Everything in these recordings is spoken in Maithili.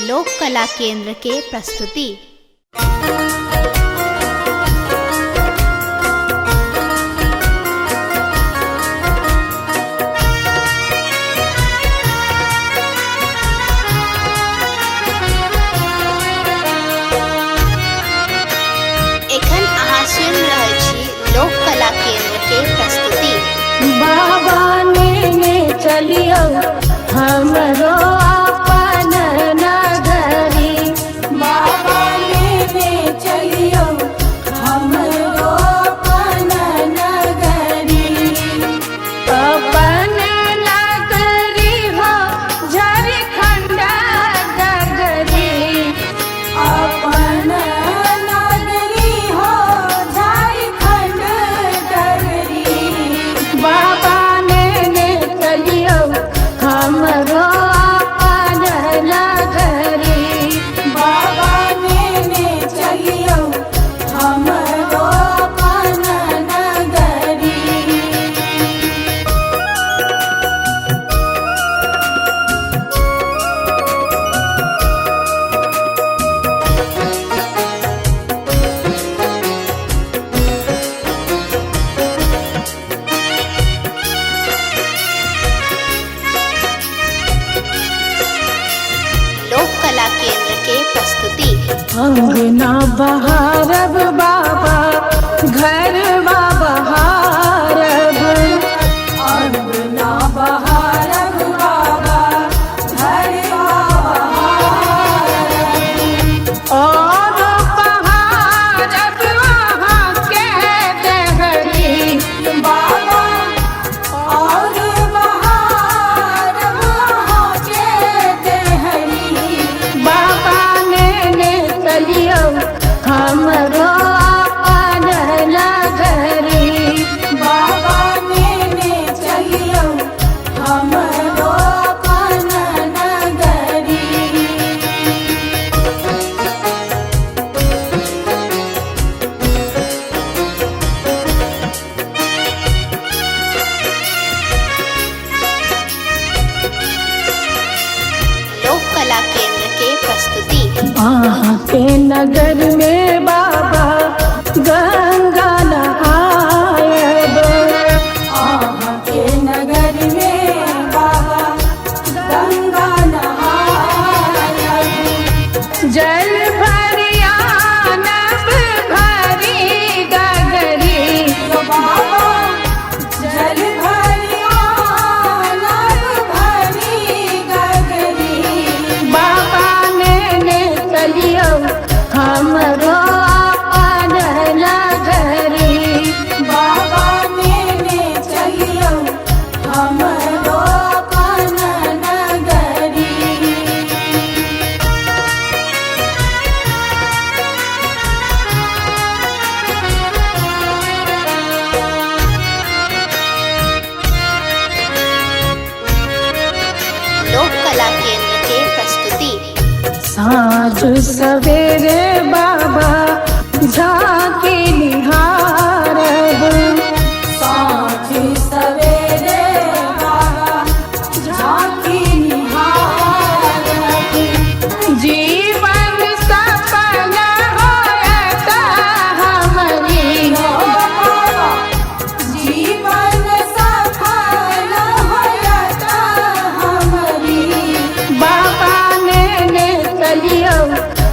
लोक कला केंद्र के प्रस्तुति। एखन अहाँ सुनि रहल छी लोक कला केंद्र के प्रस्तुति। बाबा नेने चलियौ हमरो अपन नगरी। बाबा लेने चलियौ हमरो अपन नगरी। अपन नगरी हो झारखंड नगरी। अपन नगरी हो झारखंड डगरी। बाबा नेने चलियौ हमरो अपन नगरी। बाबा नेने चलियौ हमरो अपन नगरी। लोक कला केंद्र के प्रस्तुति। अंगना बहारब बाबा घरवा बहारब। अंगना बहारब बाबा घरवा बहारब। और बहारब वहाँ के दहरी। बाबा और बहारब वहाँ के देहरी। बाबा नेने चलियौ हमरो अपन नगरी। बाबा नेने चलियौ हमरो अपन नगरी। लोक कला केंद्र के प्रस्तुति। अहाँ के नगर में बाबा गंगा नहायब। अहाँ के नगर में बाबा गंगा नहायब। जल भरिया नब भरी गगरी। बाबा जल भरिया नभ भरी गगरी। बाबा नेने चलियौ हमरो अपन नगरी। बाबा नेने चलियौ हमरो अपन नगरी। लोक कला केंद्र के प्रस्तुति। साँझ सवेरे बाबा झांकी निहारब। साँझ सवेरे बाबा झांकी निहारब। जीवन सफल होयत हमरी। बाबा जीवन सफल होयत हमरी। बाबा नेने चलियौ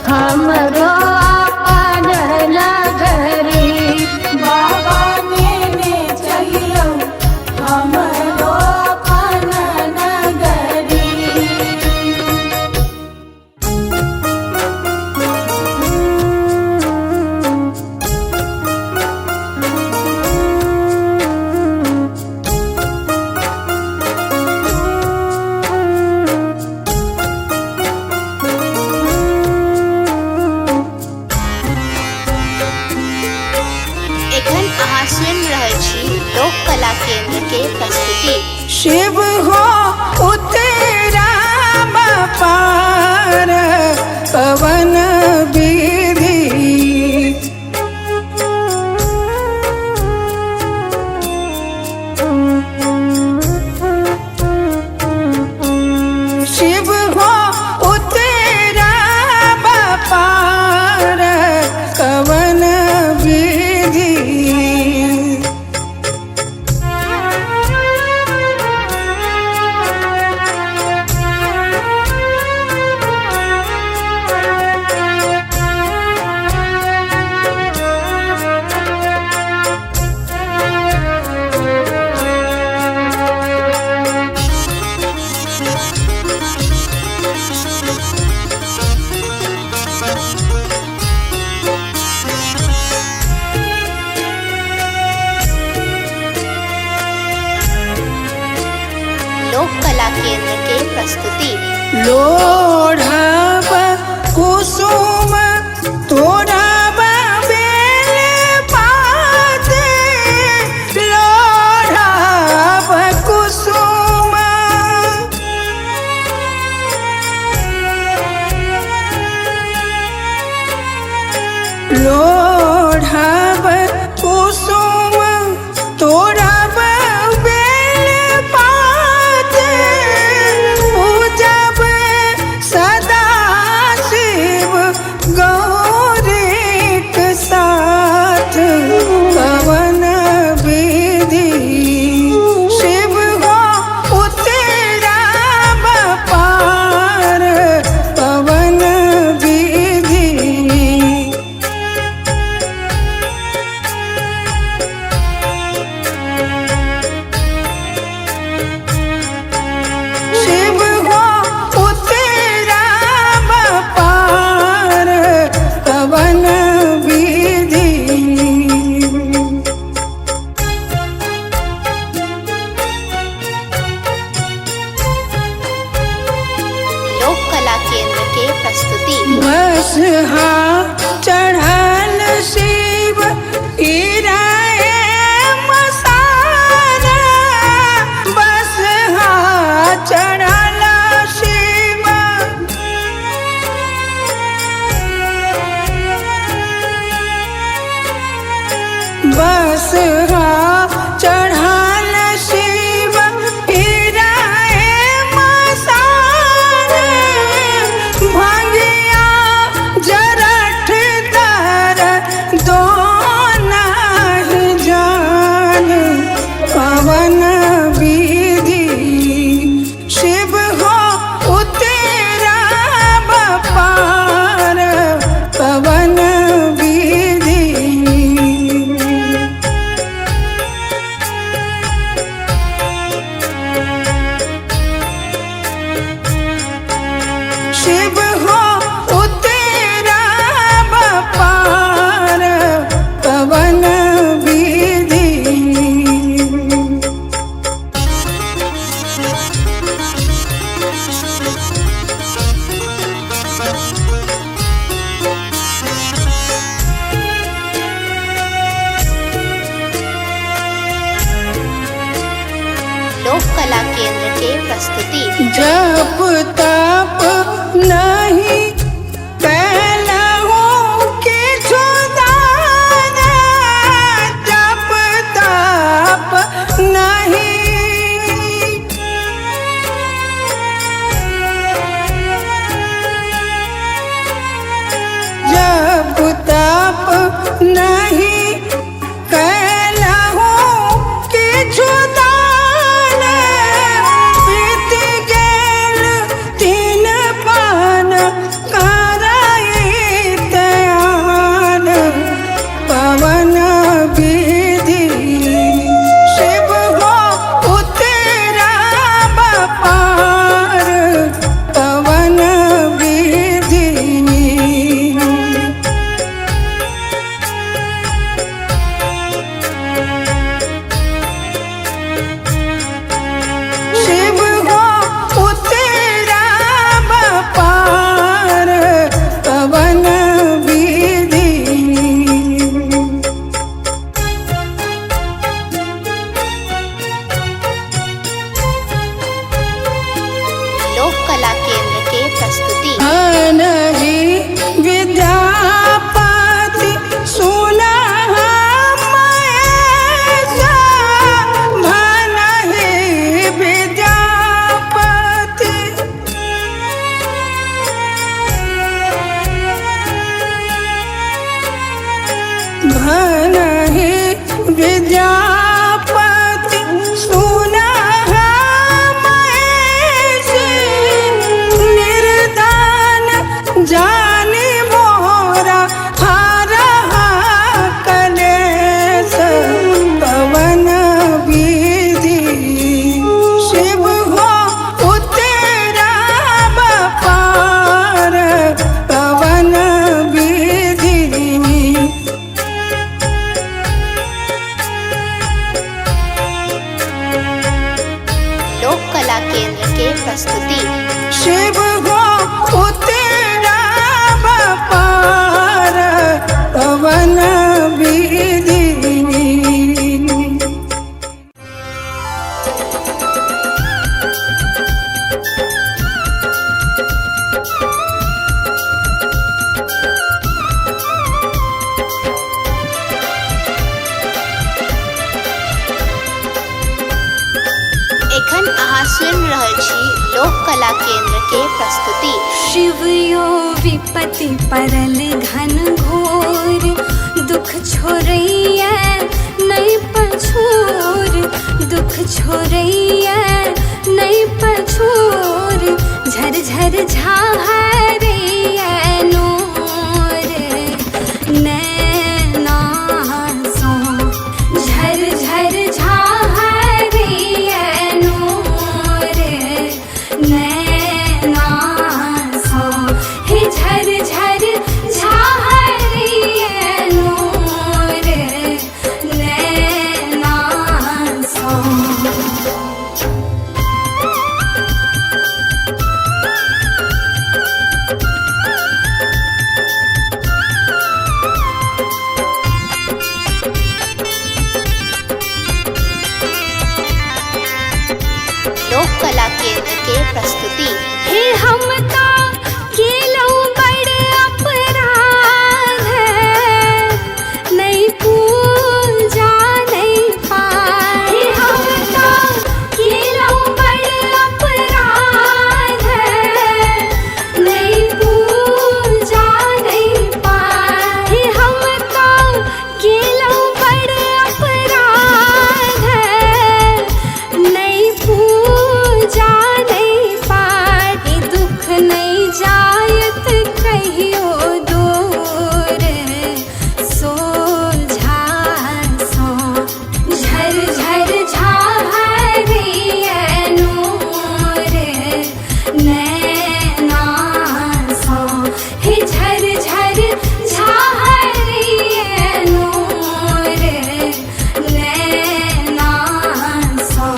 हमरो अपन नगरी। बाबा नेने चलियौ हमरो अपन नगरी। एखन अहाँ सुनि रहल छी लोक कला केंद्र के प्रस्तुति। शिव हो उतरा पार पवन विधि। शिव हो उतरा लोढ़ब कुसुम तोड़ब बेल पात, लोढ़ब कुसुम। लोढ़ब कुसुम तोड़ब बेल पात, पूजब सदा शिव गौरीक साथ। पवन विधि शिव हो उतरब पार, पवन विधि। शिव हो उतरब पार, पवन विधि। लोक कला केंद्र के प्रस्तुति। बसहा चढ़ल शिव इराए मसाना, बसहा चढ़ल शिव। बसहा चढ़ल शिव इराए मसान, भंगिया जरठ दर दो नाही जान। पवन विधि शिव हो उतरब पार, पवन विधि। शिव हो उतरब पार, पवन विधि। लोक कला केंद्र के प्रस्तुति। जप तप नहीं कैलहूँ किछु दान, जप तप नहीं। जप तप नहीं कैलहूँ किछु दान, बीत गेल तीन पान करैत आन। पवन विधि शिव हो उतरब पार, पवन विधि। कला केंद्र के प्रस्तुति। शिव यो विपति परल घन घोर, दुख छोड़ैया नहीं पछोर, दुख छोड़ैया नहीं पछोर, झर झर झारैया नोर नैना सो, झर झर झारैया नोर नैना सो, हे झर झर झारैया नोर नैना सो। लोक कला केंद्र के प्रस्तुति। हे हमता केलौ बड़ अपराध, नहीं पूजा नहीं पार। हे हमता केलौ बड़ अपराध, नहीं पूजा नहीं पार। हे हमता केलौ बड़ अपराध, नहीं पूजा नहीं पार। ई दुख नहीं जायत कहियो दूर, सोझा सो झर झर झारैया नोर नैना सो, हे झर झर झारैया नोर नैना सो।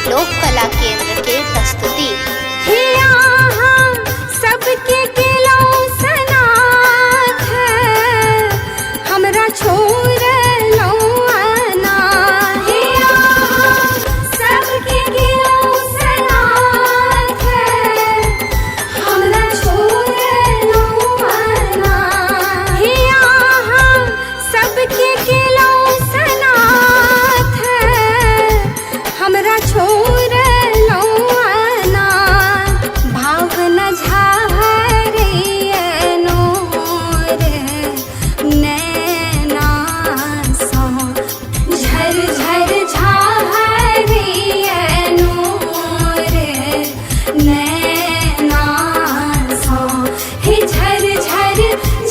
लोक कला केंद्र के प्रस्तुति। हे आहा सबके केलौ सनाथ, हमरा छोड़लौ अनाथ। हे आहा सबके केलौ सनाथ, हमरा छोड़लौ अनाथ। हे आहा सबके केलौ सनाथ, हमरा छोड़लौ अनाथ। भावना झारैया नोर नैना सो, झर झर झारैया नोर नैना सो, हे झर झर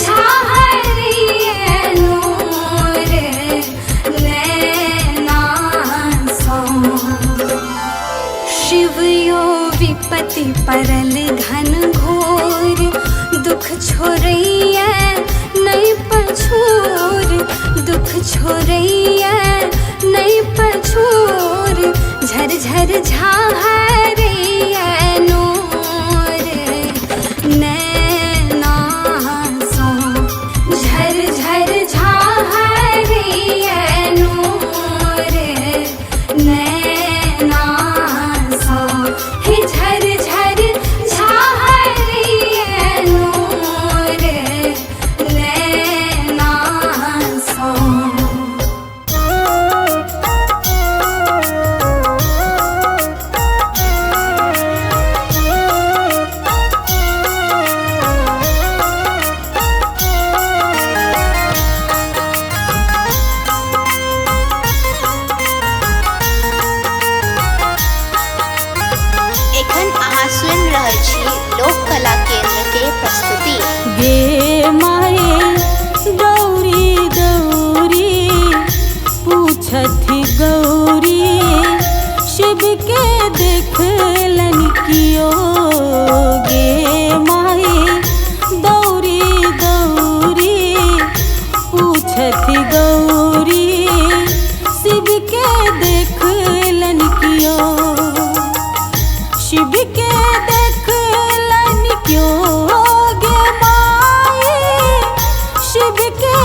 झारैया नोर नैना सो। शिव यो विपति परल घन घोर, दुख छोड़ैया नहीं पछोर, दुख छोड़ैया नहीं पछोर, झर झर झारैया नोर नैना सो, झर झर झारैया नोर नैना सो, हे झर झर झारैया नोर नैना सो। एखन अहाँ सुनि रहल छी लोक कला केंद्र के प्रस्तुति। गे माए गौरी दौरी पूछथि गौरी, शिव के देखलन कियो। गे माए दौरी दौरी पूछथि गौरी, शिव के देखलन कियो। शिव के देखलन क्यों गे माए, शिव के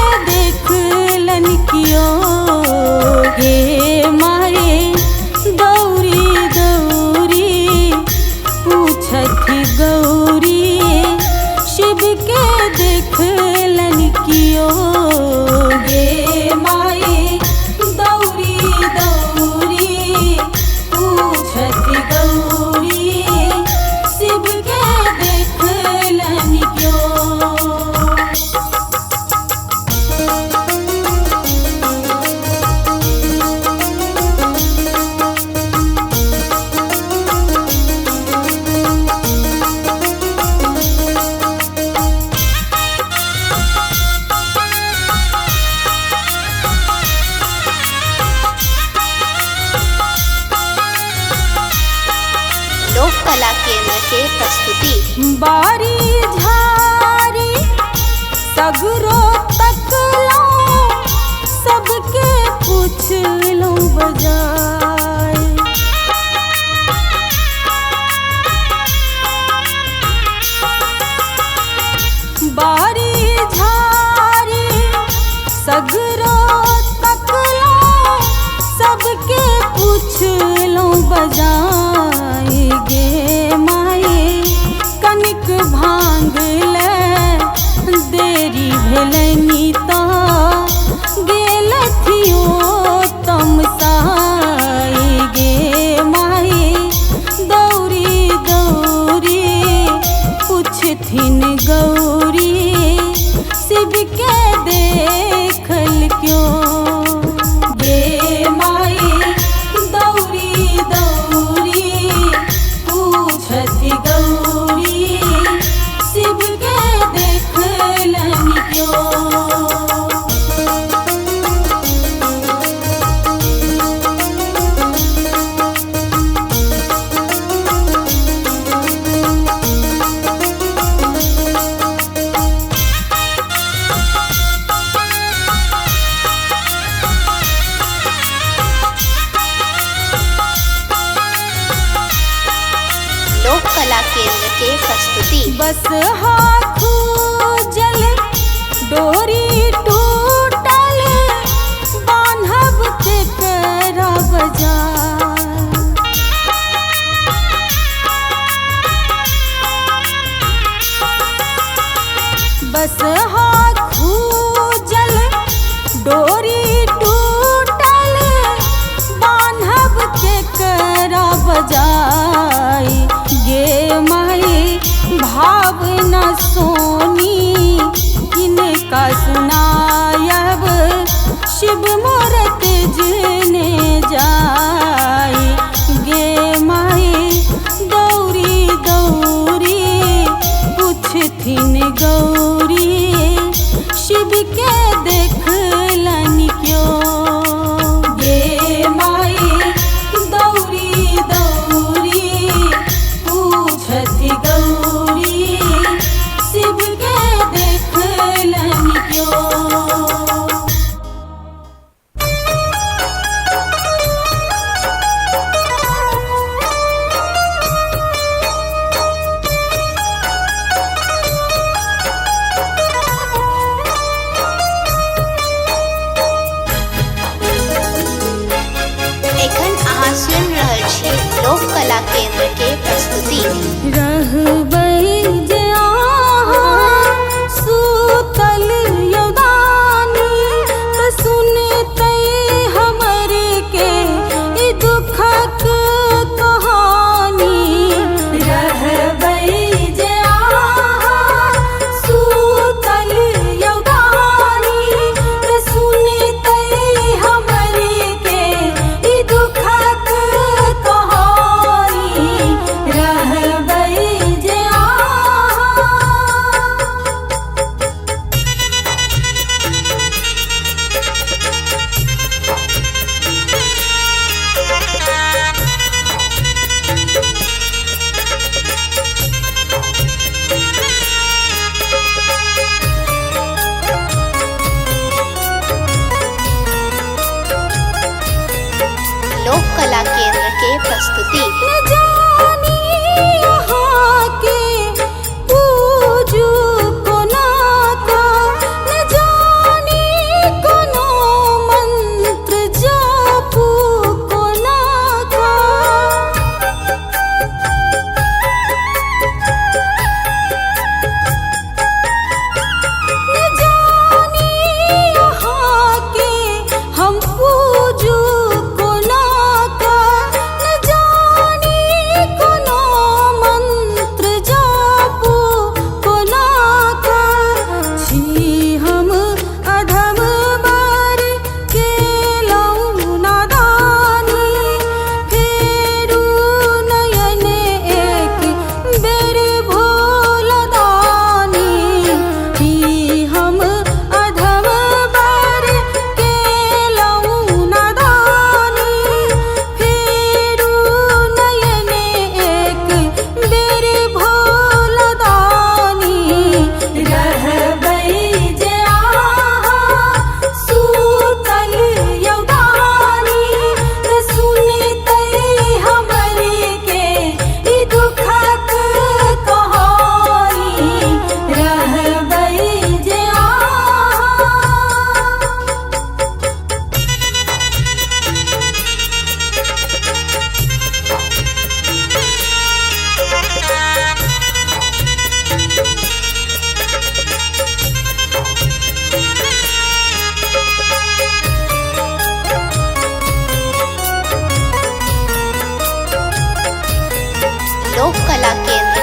केंद्र के प्रस्तुति। बारी झारी सगरो तकलौं, सबके पुछलौं बजाय। बारी झारी सगरो तकलौं, सबके पुछलौं बजाय गे माए। कनिक भांग ले देरी भेलनि तऽ गेलथियो तमसाय गे माए। दौरी दौरी पुछथिन गौरी, शिव के देखल क्यों गे माए। दौरी दौरी पूछथि गौरी, शिव के देखलनि क्यों। लोक कला केंद्र के प्रस्तुति। बस हाथू जल डोरी टूटल, बान्हब केकरा बजार। बस हाथू जल डोरी टूटल, बान्हब केकरा बजाय गे माए। भावना सोनी किनका सुनायब, शिव मोर तेजने जाय गे माए। दौरी दौरी पुछथिन गौरी, शिव के देखलनि क्यों गे माए। दौरी दौरी पूछथि गौरी, शिव के देखलनि क्यों। एखन अहाँ सुनि रहल छी लोक कला केंद्र के प्रस्तुति। रहबै जे अहाँ सुतल योदानी, तऽ सुनतै हमर के ई दुखक कहानी। रहबै जे अहाँ सुतल योदानी, तऽ सुनतै हमर के ई दुखक कहानी। रहबै जे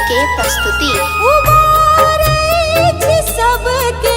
के प्रस्तुति। उबारै छी सबके।